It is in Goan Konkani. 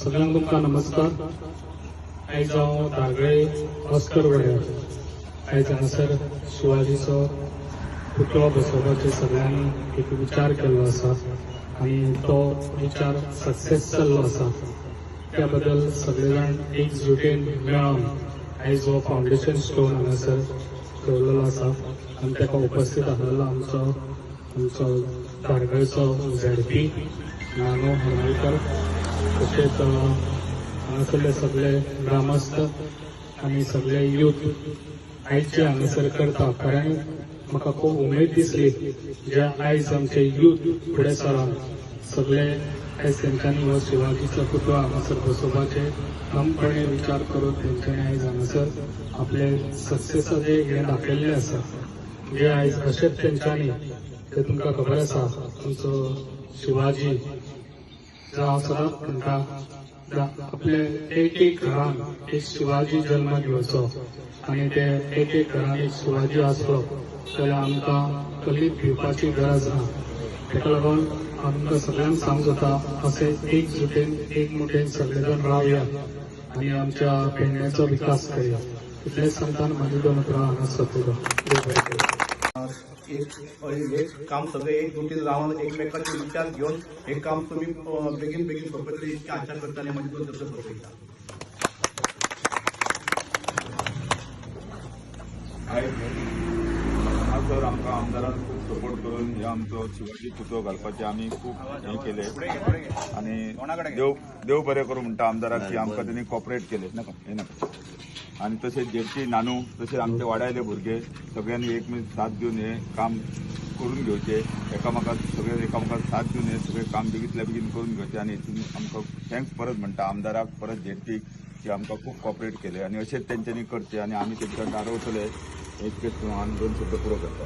सगळ्यांक तुमकां नमस्कार. आयज हांव धारगळे ऑस्कर वाड्यार आयज हांगासर शिवाजीचो पुतळो बसोवपाचे सगळ्यांनी एक विचार केल्लो आसा आनी तो विचार सक्सेस जाल्लो आसा. त्या बद्दल सगळे जाण एकजुटीन मेळोन आयज हो फावंडेशन स्टोन हांगासर दवरलेलो आसा आनी ताका उपस्थित आसलेलो आमचो आमचो धारगळचो झेडपी नानो हरमलकर, तशेंच हांगासरले सगळे ग्रामस्थ आनी सगळे यूथ आयचे हांगासर करता. कारण म्हाका खूब उमेद दिसली जे आयज आमचे यूथ फुडें सरान सगळे आयज तेंच्यांनी हो शिवाजीचो पुतळो हांगासर बसोवपाचे ठामपणे विचार करून तेंच्यांनी आयज हांगासर आपले सक्सेसाचे हें दाखयल्लें आसा. जे आयज अशेंच तेंच्यांनी ते तुमकां खबर आसा आमचो शिवाजी जो हांव सदांच म्हणटा आपले एक एक घरान एक शिवाजी जल्म घेवचो आनी ते एक एक घरान एक शिवाजी आसलो जाल्यार आमकां कलीत भिवपाची गरज ना. ताका लागून हांव तुमकां सगळ्यांक सांगूंक जाता अशें एकजुटीन एकमुठेन सगळे जाण रावया आनी आमच्या पेडण्याचो विकास करया. इतलेंच सांगता आनी म्हजी दोन उतरां हांगा सोंपयता. देव बरें करूं. एक काम सगळे एकजुटीन रावन एकमेकाचे विचार घेवन हे काम तुम्ही बेगीन बेगीन सोंपयतले इतकी आशा करता आनी म्हजे दोन शब्द सोंपयता. आयज सर आमकां आमदारान खूब सपोर्ट करून हे आमचो शिवाजी पुतळो घालपाचें आमी खूब हें केलें आनी देव देव बरें करूं म्हणटा आमदाराक की आमकां तेणी कॉपरेट केलें हें नाका. आनी तशेंच जेपी नानू तशेंच आमचे वाड्याले भुरगे सगळ्यांनी एकमेक साथ दिवन हें काम करून घेवचें, एकामेकाक सगळे एकामेकाक साथ दिवन हें सगळें काम बेगींतल्या बेगीन करून घेवचें. आनी हितून आमकां thanks परत म्हणटा आमदाराक, परत जेपीक की आमकां खूब कॉपरेट केलें आनी अशेंच तेंच्यांनी करचें आनी आमी तेंच्या दारवतले. इतकेच आनी दोन शब्द पुरो करता.